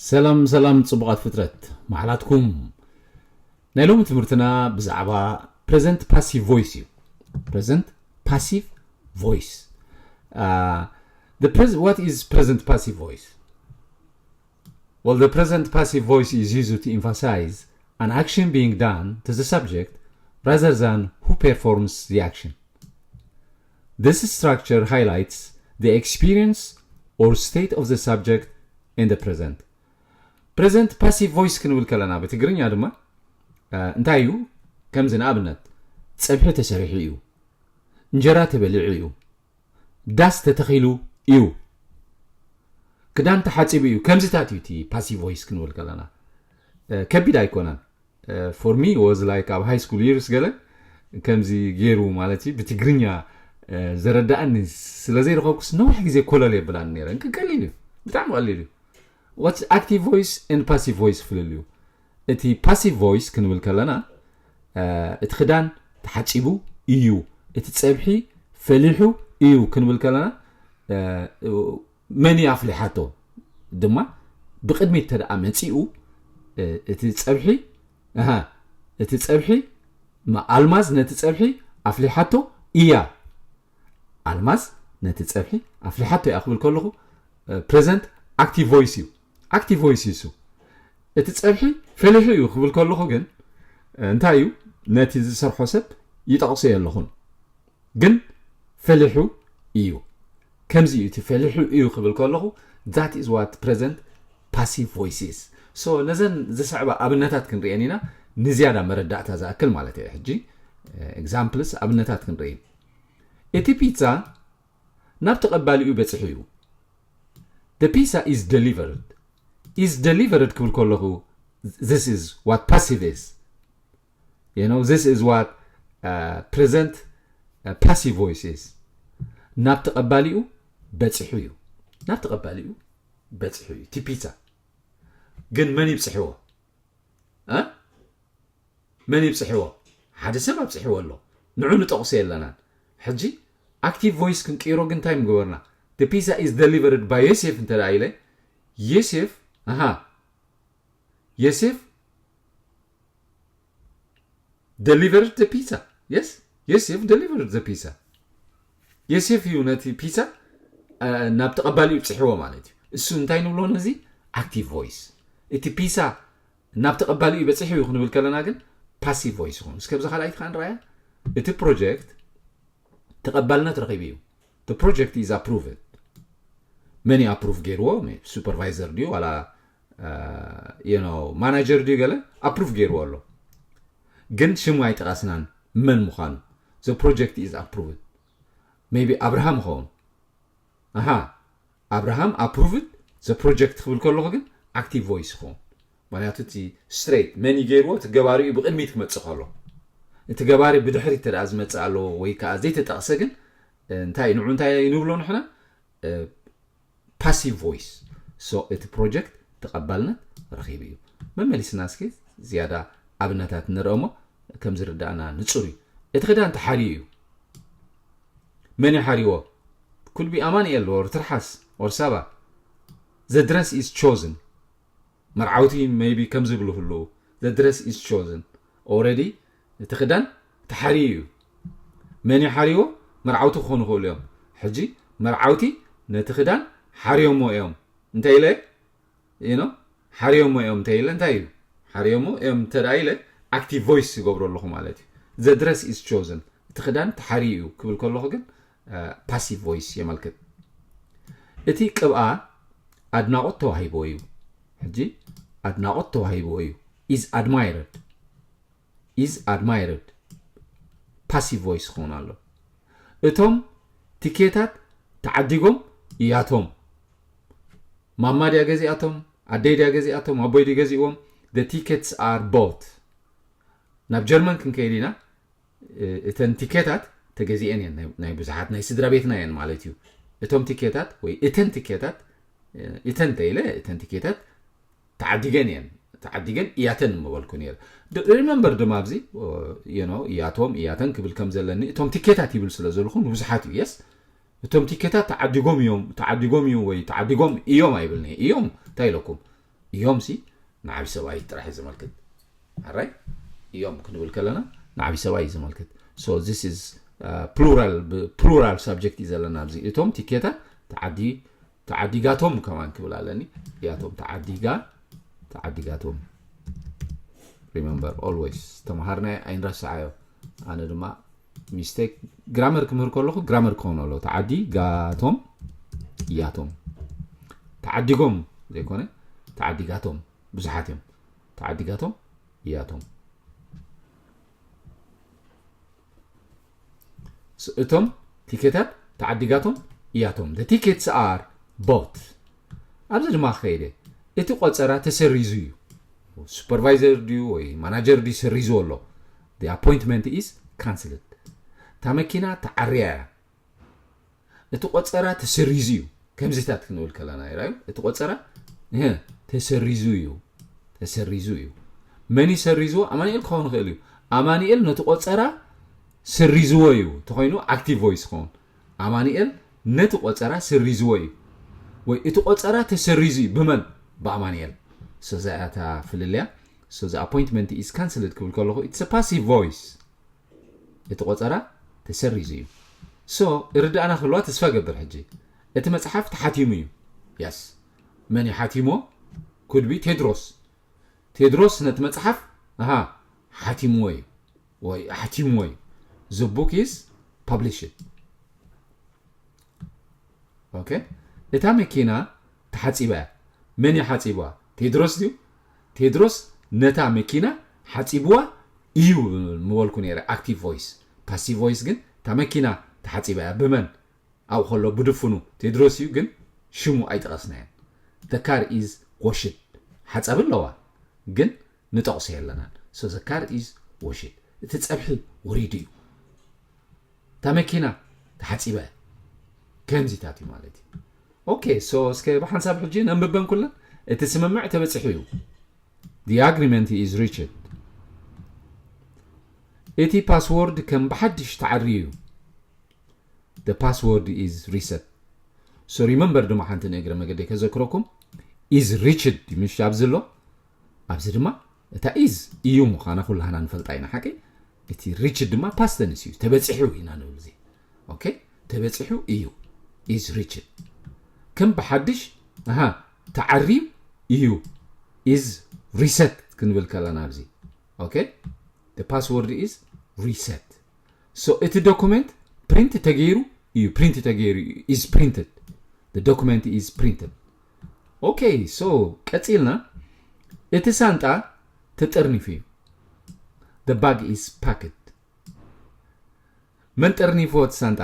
ሰላም ሰላም ጽቡቓት ፍጥረት፣ መዓላትኩም። ናይ ሎሚ ትምህርትና ብዛዕባ present passive voice እዩ። Present passive voice. Uh, the pres- what is present passive voice? Well, the present passive voice is used to emphasize an action being done to the subject rather than who performs the action. This structure highlights the experience or state of the subject in the present. Present passive voice ክንብል ከለና ብትግርኛ ድማ እንታይ እዩ? ከምዚ ንኣብነት፣ ጸብሒ ተሰሪሑ እዩ፣ እንጀራ ተበሊዑ እዩ፣ ዳስ ተተኺሉ እዩ፣ ክዳን ተሓጺቡ እዩ። ከምዚታት እዩ እቲ passive voice ክንብል ከለና። ከቢድ ኣይኮነን። For me was like ኣብ high school years ገለ ከምዚ ገይሩ ማለት እዩ ብትግርኛ ዘረዳእኒ ስለ ዘይረኸብኩስ ነዊሕ ግዜ ኮለል የብላኒ ነይረ። እንክ ቀሊል እዩ፣ ብጣዕሚ ቀሊል እዩ። What's active voice and passive voice ፍልልዩ? እቲ passive voice ክንብል ከለና እቲ ክዳን ተሓጺቡ እዩ፣ እቲ ጸብሒ ፈሊሑ እዩ ክንብል ከለና መን ኣፍሊሓቶ ድማ ብቕድሚት ተደኣ መጺኡ እቲ ጸብሒ እቲ ጸብሒ ኣልማዝ ነቲ ጸብሒ ኣፍሊሓቶ እያ። ኣልማዝ ነቲ ጸብሒ ኣፍሊሓቶ እያ ክብል ከለኹ present active voice እዩ። Active voice እዩ። እቲ ጸብሒ ፈሊሑ እዩ ክብል ከለኹ ግን እንታይ እዩ? ነቲ ዝሰርሖ ሰብ ይጠቕሶ የለኹን፣ ግን ፈሊሑ እዩ። ከምዚ እዩ እቲ ፈሊሑ እዩ ክብል ከለኹ that is what present passive voice is. So ነዘን ዝስዕባ ኣብነታት ክንርእየን ኢና፣ ንዝያዳ መረዳእታ ዝኣክል ማለት እየ። ሕጂ examples ኣብነታት ክንርኢ። እቲ ፒዛ ናብ ተቐባሊኡ በጺሑ እዩ። The pizza is delivered. Is delivered ክብል ከለኹ this is what passive is. You know, this is what uh, present uh, passive voice is. ናብ ተቐባሊኡ በጺሑ እዩ። ናብ ተቐባሊኡ በጺሑ እዩ እቲ ፒዛ። ግን መን ይብጽሕዎ? መን ይብጽሕዎ? ሓደ ሰብ ኣብጽሕዎ ኣሎ። ንዑ ንጠቕሶ የለናን። ሕጂ active voice ክንቅይሮ ግን እንታይ ምገበርና? The pizza is delivered by ዮሴፍ እንተ ደኣ ኢለ፣ ዮሴፍ፣ ኣሃ፣ ዮሴፍ delivered the pizza. Yes, ዮሴፍ delivered the pizza. ዮሴፍ እዩ ነቲ ፒዛ ናብ ተቐባሊኡ ብጽሕዎ ማለት እዩ። እሱ እንታይ ንብሎ ነዚ? Active voice። እቲ ፒዛ ናብ ተቐባሊኡ በጺሑ እዩ ክንብል ከለና ግን passive voice ይኸውን። እስከ ብዛ ካልኣይቲ ከዓ ንረኣያ። እቲ ፕሮጀክት ተቐባልነት ረኺቡ እዩ። The project is approved። መን እዩ approve ገይርዎ? ሱፐርቫይዘር ድዩ ዋላ ማናጀር ድዩ ገለ approve ገይርዎ ኣሎ። ግን ሽሙ ኣይጠቐስናን መን ምዃኑ። The project is approved። Maybe ኣብርሃም ይኸውን። ኣሃ፣ ኣብርሃም approved the project ክብል ከለኹ ግን active voice ይኸውን። ምክንያቱ እቲ straight መን እዩ ገይርዎ፣ እቲ ገባሪኡ ብቕድሚት ክመጽእ ከሎ፣ እቲ ገባሪ ብድሕሪት እንተ ደኣ ዝመጽእ ኣለዎ ወይ ከዓ ዘይተጠቕሰ ግን እንታይ ንዑ እንታይ ንብሎ ንሕና? Passive voice። So እቲ ፕሮጀክት ተቐባልነት ረኺቡ እዩ። መመሊስና እስኪ ዝያዳ ኣብነታት ንርአ እሞ ከም ዝርዳእና ንጹር እዩ። እቲ ክዳን ተሓርዩ እዩ። መን እዩ ሓርዎ? Could be ኣማኑኤል or ትርሓስ or ሳባ። The dress is chosen። መርዓውቲ maybe ከም ዝብሉ ህልው the dress is chosen already። እቲ ክዳን ተሓርዩ እዩ። መን እዩ ሓርዎ? መርዓውቲ ክኾኑ ይኽእሉ እዮም። ሕጂ መርዓውቲ ነቲ ክዳን ሓርዮሞ እዮም እንተ ኢለ you know ሓርዮሞ እዮም እንተ ኢለ እንታይ እዩ ሓርዮሞ እዮም እንተ ኢለ active voice ይገብሮ ኣለኹ ማለት እዩ። The dress is chosen። እቲ ክዳን ተሓርዩ እዩ ክብል ከለኹ ግን passive voice የመልክት። እቲ ቅብኣ ኣድናቖት ተዋሂብዎ እዩ። ሕጂ ኣድናቖት ተዋሂብዎ እዩ is admired is admired። Passive voice ክኸውን ኣሎ። እቶም ቲኬታት ተዓዲጎም እያቶም። ማማ ድያ ገዚኣቶም፣ ኣደይ ድያ ገዚኣቶም፣ ኣቦይ ድዩ ገዚእዎም? The tickets are bought። ናብ ጀርመን ክንከይድ ኢና። እተን ቲኬታት ተገዚኤን እየን፣ ናይ ብዙሓት ናይ ስድራ ቤትና እየን ማለት እዩ። እቶም ቲኬታት ወይ እተን ቲኬታት እተን ተኢለ እተን ቲኬታት ተዓዲገን እየን፣ ተዓዲገን እያተን ምበልኩ ነይረ። Remember ድማ ኣብዚ you know እያቶም እያተን ክብል ከም ዘለኒ እቶም ቲኬታት ይብል ስለ ዘለኹ ንብዙሓት እዩ። Yes እቶም ቲኬታት ተዓዲጎም እዮም፣ ተዓዲጎም እዩ ወይ ተዓዲጎም እዮም ኣይብልኒ እዮም። እንታይ ኢለኩም? እዮም ሲ ንዓቢ ሰብኣይ ጥራሕ እዩ ዘመልክት ኣራይ እዮም ክንብል ከለና ንዓቢ ሰብኣይ እዩ ዘመልክት so this is plural plural subject እዩ ዘለና ኣብዚ እቶም ቲኬታት ተዓዲ ተዓዲጋቶም ከማን ክብል ኣለኒ ያቶም ተዓዲጋ ተዓዲጋቶም remember always ተምሃርናይ ኣይንረስዓዮ ኣነ ድማ mistake grammar ክምህር ከለኹ grammar ክኾኑ ኣለዎ ተዓዲ ጋቶም ያቶም ተዓዲጎም ዘይኮነ ተዓዲጋቶም ብዙሓት እዮም ተዓዲጋቶም ያቶም እቶም ቲኬታት ተዓዲጋቶም ያቶም the tickets are bought ኣብዚ ድማ ከይደ እቲ ቆፀራ ተሰሪዙ እዩ supervisor ድዩ ወይ manager ድዩ ሰሪዝዎ ኣሎ the appointment is cancelled እታ መኪና ተዓርያ እያ እቲ ቆፀራ ተሰሪዙ እዩ ከምዚታት ክንብል ከለና ይራዩ እቲ ቆፀራ ተሰሪዙ እዩ ተሰሪዙ እዩ መን ይሰሪዝዎ ኣማኒኤል ክኸውን ይኽእል እዩ ኣማኒኤል ነቲ ቆፀራ ሰሪዝዎ እዩ ተኮይኑ active voice ክኸውን ኣማኒኤል ነቲ ቆፀራ ሰሪዝዎ እዩ ወይ እቲ ቆፀራ ተሰሪዙ እዩ ብመን ብኣማኒኤል so እዚኣ እታ ፍልልያ so the appointment is cancelled ክብል ከለኹ it's passive voice እቲ ቆፀራ ተሰሪዙ እዩ so ይርዳእና ክህልዋ ተስፋ ገብር ሕጂ እቲ መፅሓፍ ተሓቲሙ እዩ yes መን እዩ ሓቲሞ could be ቴድሮስ ቴድሮስ ነቲ መፅሓፍ ኣሃ ሓቲምዎ እዩ ወይ ኣሕቲምዎ እዩ the book is published okay እታ መኪና ተሓፂባ እያ መን እዩ ሓፂብዋ ቴድሮስ ድዩ ቴድሮስ ነታ መኪና ሓፂብዋ እዩ ምበልኩ ነይረ active voice passive voice ግን እታ መኪና ተሓፂባ እያ ብመን ኣብኡ ከሎ ብድፍኑ ቴድሮስ እዩ ግን ሽሙ ኣይጠቐስናየን the car is washed ሓፃቢ ኣለዋ ግን ንጠቕሶ የለናን so the car is washed እቲ ፀብሒ ወሪዱ እዩ እታ መኪና ተሓፂበ ከምዚታት እዩ ማለት እዩ okay so እስከ ብሓንሳብ ሕጂ ነንብበን ኩለን እቲ ስምምዕ ተበፂሑ እዩ the agreement is reached እቲ password ከም ብሓድሽ ተዓርዩ እዩ the password is reset so remember ድማ ሓንቲ ንእግረ መገደይ ከዘክረኩም is reached ምሽ ኣብዚ ኣሎ ኣብዚ ድማ እታ is እዩ ምዃና ኩላህና ንፈልጣ ኢና ሓቂ እቲ reached ድማ past tense እዩ ተበፂሑ ኢና ንብል እዚ okay ተበፂሑ እዩ is reached ከም ብሓድሽ ኣሃ ተዓርዩ እዩ is reset ክንብል ከለና ኣብዚ okay the password is reset so እቲ document print ተገይሩ እዩ print ተገይሩ እዩ is printed the document is printed okay so ቀፂልና እቲ ሳንጣ ተጠርኒፉ እዩ the bag is packed መን ጠርኒፍዎ እቲ ሳንጣ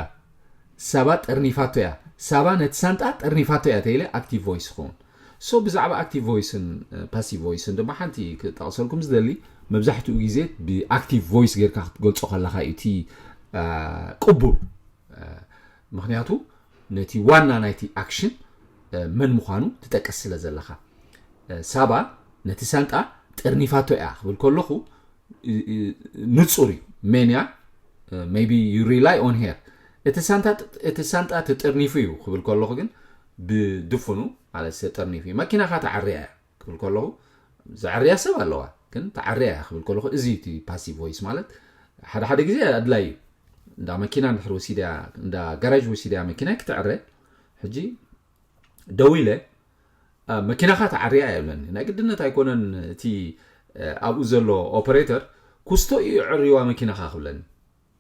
ሳባ ጠርኒፋቶ እያ ሳባ ነቲ ሳንጣ ጠርኒፋቶ እያ ተኢለ active voice ይኸውን so ብዛዕባ active voice ን passive voice ን ድማ ሓንቲ ክጠቕሰልኩም ዝደሊ መብዛሕትኡ ግዜ ብ active voice ጌርካ ክትገልጾ ከለኻ እዩ እቲ ቅቡል ምክንያቱ ነቲ ዋና ናይቲ action መን ምዃኑ ትጠቅስ ስለ ዘለኻ ሳባ ነቲ ሳንጣ ጠርኒፋቶ እያ ክብል ከለኹ ንጹር እዩ ሜንያ maybe you rely on her እቲ ሳንጣ እቲ ሳንጣ ተጠርኒፉ እዩ ክብል ከለኹ ግን ብድፍኑ ማለት ተጠርኒፉ እዩ መኪናኻ ተዓርያ እያ ክብል ከለኹ ዘዕርያ ሰብ ኣለዋ ግን ተዓርያ እያ ክብል ከለኹ እዚ እቲ passive voice ማለት ሓደ ሓደ ግዜ ኣድላይ እዩ እንዳ መኪና እንድሕር ወሲድያ እንዳ ጋራጅ ወሲድያ መኪና ክትዕረ ሕጂ ደው ኢለ መኪናኻ ተዓርያ የብለኒ ናይ ግድነት ኣይኮነን እቲ ኣብኡ ዘሎ operator ኩስቶ እዩ ዕርዋ መኪናኻ ክብለኒ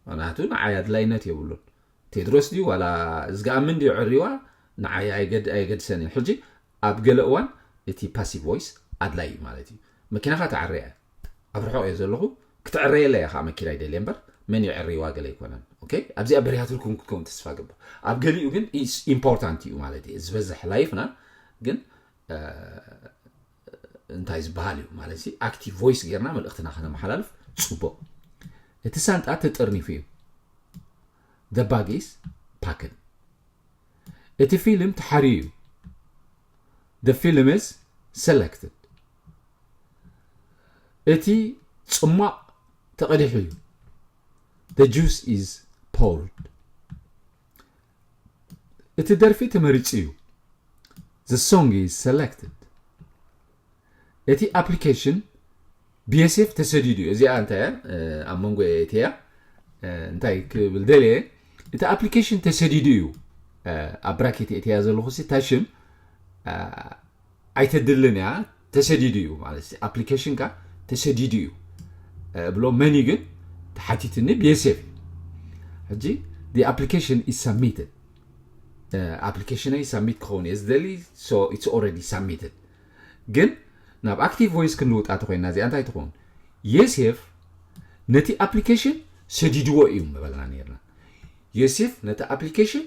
ምክንያቱ ንዓይ ኣድላይነት የብሉን ቴድሮስ ድዩ ዋላ ዝገኣምን ድዩ ዕርዋ ንዓይ ኣይገድሰን እዩ ሕጂ ኣብ ገለ እዋን እቲ passive voice ኣድላይ እዩ ማለት እዩ መኪናኻ ተዓርያ ኣብ ርሑቕ እየ ዘለኹ ክትዕረየለ እያ ከዓ መኪና ይደልየ እምበር መን ይዕርይዋ ገለ ኣይኮነን okay ኣብዚኣ በሪሃትልኩም ክትከውን ተስፋ ገብር ኣብ ገሊኡ ግን important እዩ ማለት እዩ ዝበዝሕ life ና ግን እንታይ ዝበሃል እዩ ማለት active voice ጌርና መልእክትና ከነመሓላልፍ ፅቡቅ እቲ ሳንጣ ተጠርኒፉ እዩ the bag is packed እቲ ፊልም ተሓርዩ እዩ the film is selected እቲ ጽማቕ ተቐዲሑ እዩ the juice is poured እቲ ደርፊ ተመሪጹ እዩ the song is selected እቲ application ብየሴፍ ተሰዲዱ እዩ። እዚኣ እንታይ እያ ኣብ መንጎ እቲያ እንታይ ክብል ደልየ፣ እቲ application ተሰዲዱ እዩ። ኣብ bracket እቲያ ዘለኹ ሲ ታሽም ኣይተድልን እያ፣ ተሰዲዱ እዩ ማለት application ካ ተሰዲዱ እዩ ብሎ መን እዩ ግን ተሓቲትኒ ብየሴፍ። ሕጂ application is submitted። Application ይ submit ክኸውን እየ ዝደሊ። So it's already submitted። ግን ናብ active voice ክንልውጣ ተኮይና እዚኣ እንታይ ትኸውን? የሴፍ ነቲ application ሰዲድዎ እዩ ምበልና ነርና። የሴፍ ነቲ application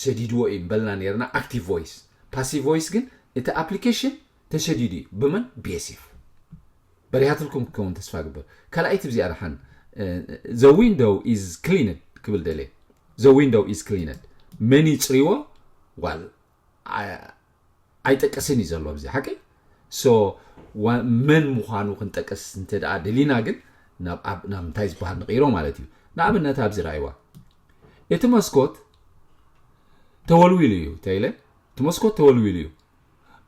ሰዲድዎ እዩ ምበልና ነርና active voice። Passive voice ግን እቲ application ተሰዲዱ እዩ። ብመን? ብየሴፍ። በሪሃትልኩም ክትከውን ተስፋ ግበር። ካልኣይቲ ብዚኣ ደሓን the window is cleaned ክብል ደልየ። The window is cleaned። መን ይፅርዎ? ዋል ኣይጠቀስን እዩ ዘሎ ኣብዚ ሓቂ። So መን ምዃኑ ክንጠቅስ እንተ ደኣ ደሊና ግን ናብ እንታይ ዝበሃል ንቕይሮ ማለት እዩ። ንኣብነት ኣብዚ ረኣይዋ፣ እቲ መስኮት ተወልዊሉ እዩ ተይለ፣ እቲ መስኮት ተወልዊሉ እዩ።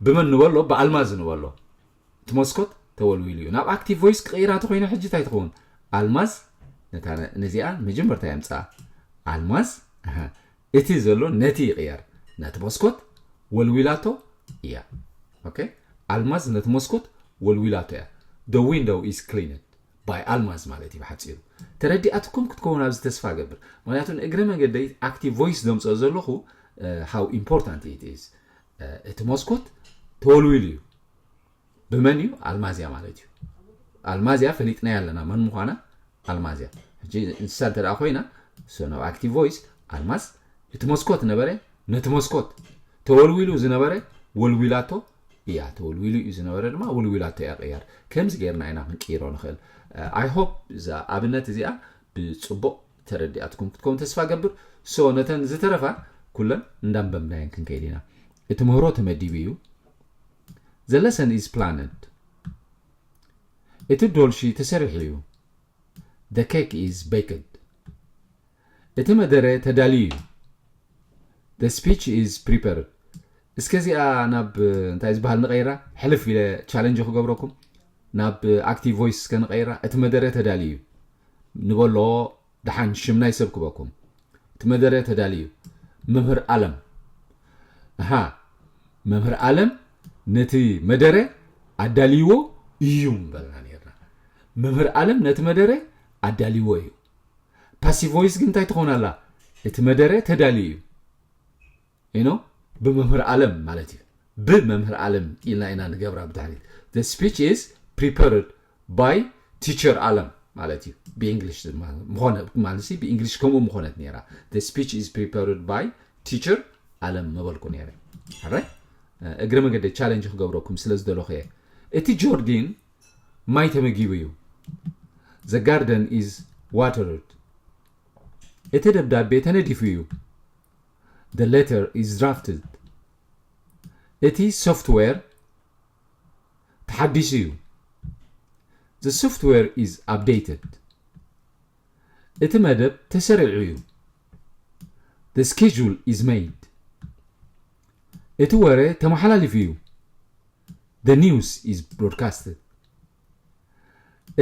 ብመን ንበሎ? ብኣልማዝ ንበሎ። እቲ መስኮት ተወልዊሉ እዩ። ናብ active voice ክቕይራ ተኮይኑ ሕጂ እንታይ ትኸውን? ኣልማዝ ነዚኣ መጀመርታ የምፅኣ። ኣልማዝ እቲ ዘሎ ነቲ ይቕየር። ነቲ መስኮት ወልዊላቶ እያ። Okay? ኣልማዝ ነቲ መስኮት ወልዊላቶ እያ። The window is cleaned by ኣልማዝ ማለት እዩ ብሓፂሩ። ተረዲኣትኩም ክትከውን ኣብዚ ተስፋ ገብር። ምክንያቱ ንእግረ መገደይ active voice ዘምፅኦ ዘለኹ how important it is። እቲ መስኮት ተወልዊሉ እዩ። ብመን እዩ? ኣልማዝያ ማለት እዩ። ኣልማዝያ ፈሊጥናያ ኣለና መን ምዃና። ኣልማዝያ ሕጂ እንስሳ እንተ ደኣ ኮይና፣ so ናብ active voice ኣልማዝ እቲ መስኮት ነበረ፣ ነቲ መስኮት ተወልዊሉ ዝነበረ ወልዊላቶ እያ። ተወልዊሉ እዩ ዝነበረ ድማ ወልዊላቶ እያ ቅያር። ከምዚ ጌርና ኢና ክንቅይሮ ንኽእል። I hope እዛ ኣብነት እዚኣ ብፅቡቕ ተረዲኣትኩም ክትከውን ተስፋ ገብር። So ነተን ዝተረፋ ኩለን እንዳንበብናየን ክንከይድ ኢና። እቲ ምህሮ ተመዲቡ እዩ። The lesson is planned። እቲ ዶልሺ ተሰሪሑ እዩ። The cake is baked። እቲ መደረ ተዳልዩ እዩ። The speech is prepared። እስከ እዚኣ ናብ እንታይ ዝበሃል ንቐይራ? ሕልፍ ኢለ challenge ክገብረኩም። ናብ active voice እስከ ንቐይራ። እቲ መደረ ተዳልዩ እዩ ንበሎ። ደሓን ሽም ናይ ሰብ ክበኩም። እቲ መደረ ተዳልዩ። መምህር ኣለም። ኣሃ፣ መምህር ኣለም ነቲ መደረ ኣዳልይዎ እዩ ምበልና ነርና። መምህር ኣለም ነቲ መደረ ኣዳልይዎ እዩ። Passive voice ግን እንታይ ትኸውን ኣላ? እቲ መደረ ተዳልዩ እዩ። You know? ብመምህር ኣለም ማለት እዩ። ብመምህር ኣለም ኢልና ኢና ንገብራ ብድሕሪት። The speech is prepared by teacher ኣለም ማለት እዩ። ብእንግሊሽ ድማ ምኾነ ማለት ሲ ብእንግሊሽ ከምኡ ምኾነት ነይራ። The speech is prepared by teacher ኣለም መበልኩ ነይረ። ሕራይ እግረ መገደ challenge ክገብረኩም ስለ ዝደለኹ እየ። እቲ ጆርዲን ማይ ተመጊቡ እዩ። The garden is watered። እቲ ደብዳቤ ተነዲፉ እዩ። The letter is drafted። እቲ software ተሓዲሱ እዩ። The software is updated። እቲ መደብ ተሰሪዑ እዩ። The schedule is made። እቲ ወረ ተመሓላሊፉ እዩ። The news is broadcasted።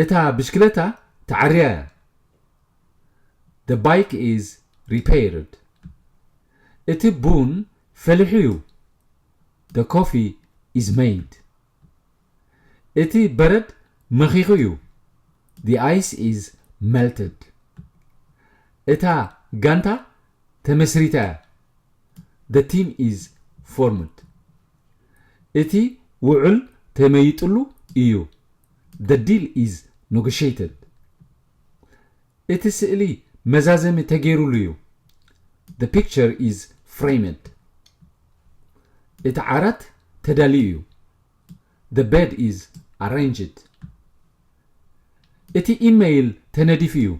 እታ ብሽክለታ ተዓርያ እያ። The bike is repaired። እቲ ቡን ፈሊሑ እዩ። The coffee is made። እቲ በረድ መኺኹ እዩ። The ice is melted። እታ ጋንታ ተመስሪታ እያ። The team is formed። እቲ ውዕል ተመይጥሉ እዩ። The deal is negotiated። እቲ ስእሊ መዛዘሚ ተገይሩሉ እዩ። The picture is framed። እቲ ዓራት ተዳልዩ እዩ። The bed is arranged። እቲ ኢሜይል ተነዲፉ እዩ።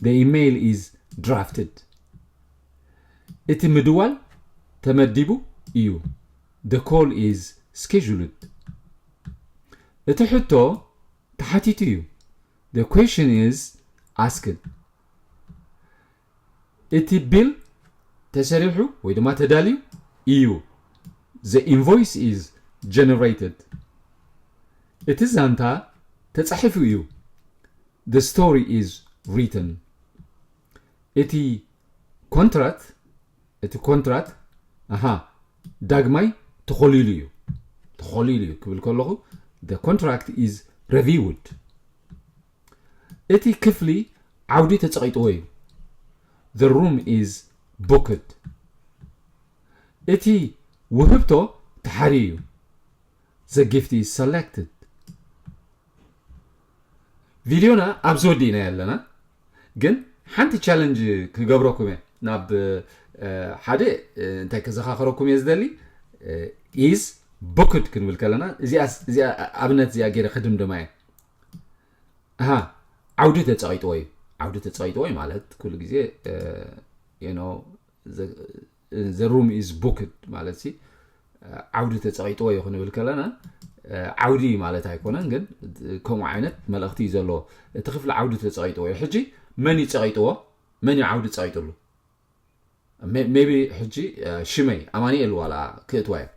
The email is drafted። እቲ ምድዋል ተመዲቡ እዩ። The call is scheduled። እቲ ሕቶ ተሓቲቱ እዩ። The question is asked። እቲ ቢል ተሰሪሑ ወይ ድማ ተዳልዩ እዩ። The invoice is generated። እቲ ዛንታ ተጻሒፉ እዩ። The story is written. እቲ ኮንትራት እቲ ኮንትራት ኣሃ ዳግማይ ተኾሊሉ እዩ። ተኾሊሉ እዩ ክብል ከለኹ the contract is reviewed። እቲ ክፍሊ ዓውዲ ተጸቒጥዎ እዩ። The room is booked. እቲ ውህብቶ ተሓርዩ እዩ። The gift is selected. ቪድዮና ኣብዚ ወዲእና ኣለና። ግን ሓንቲ ቻለንጅ ክገብረኩም እየ ናብ ሓደ እንታይ ክዘኻኸረኩም እየ ዝደሊ። Is booked ክንብል ከለና እዚኣ ኣብነት እዚኣ ገይረ ክድምደማ እየ። ኣሃ ዓውዲ ተፀቂጥዎ እዩ። ዓውዲ ተፀቂጥዎ እዩ ማለት ኩሉ ግዜ you know the room is booked ማለት ሲ ዓውዲ ተፀቂጥዎ እዩ ክንብል ከለና ዓውዲ ማለት ኣይኮነን፣ ግን ከምኡ ዓይነት መልእኽቲ እዩ ዘለዎ። እቲ ክፍሊ ዓውዲ ተፀቂጥዎ እዩ። ሕጂ መን እዩ ፀቂጥዎ? መን እዩ ዓውዲ ፀቂጥሉ? ሜቢ ሕጂ ሽመይ ኣማኒኤል ዋላ ክእትዋ እየ።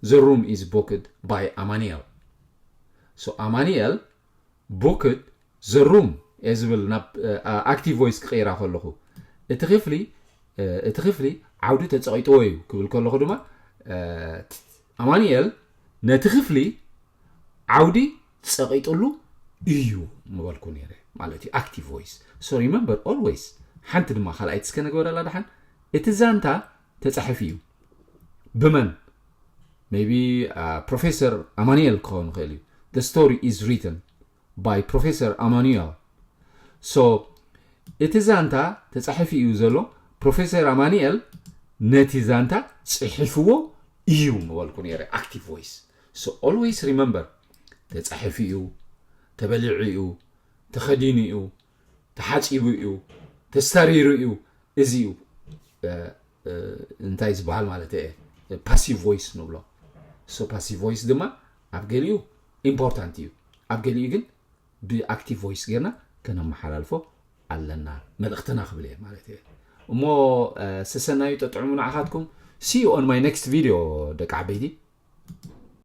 The room is booked by ኣማኒኤል። So ኣማኒኤል booked the room እየ ዝብል ናብ active voice ክቕይራ ከለኹ እቲ ክፍሊ እቲ ክፍሊ ዓውዲ ተፀቂጥዎ እዩ ክብል ከለኹ ድማ ኣማኒኤል ነቲ ክፍሊ ዓውዲ ፀቂጥሉ እዩ ምበልኩ ነይረ ማለት እዩ። Active voice. So remember always ሓንቲ ድማ ካልኣይቲ እስከ ንግበረላ ደሓን። እቲ ዛንታ ተፃሒፉ እዩ። ብመን? Maybe ፕሮፌሰር ኣማኒኤል ክኸውን ይኽእል እዩ። The story is written by ፕሮፌሰር ኣማኑኤል። So እቲ ዛንታ ተፃሒፉ እዩ ዘሎ። ፕሮፌሰር ኣማኑኤል ነቲ ዛንታ ፅሒፍዎ እዩ ምበልኩ ነይረ። Active voice. So always remember ተፃሒፉ እዩ፣ ተበሊዑ እዩ፣ ተኸዲኑ እዩ፣ ተሓፂቡ እዩ፣ ተስታሪሩ እዩ። እዚ እዩ እንታይ ዝበሃል ማለት እየ passive voice ንብሎ። So passive voice ድማ ኣብ ገሊኡ important እዩ፣ ኣብ ገሊኡ ግን ብ active voice ጌርና ከነመሓላልፎ ኣለና መልእኽትና ክብል እየ ማለት እየ። እሞ ሰሰናዩ ጠጥዕሙ ንዓኻትኩም። See you on my next video ደቂ ዓበይቲ።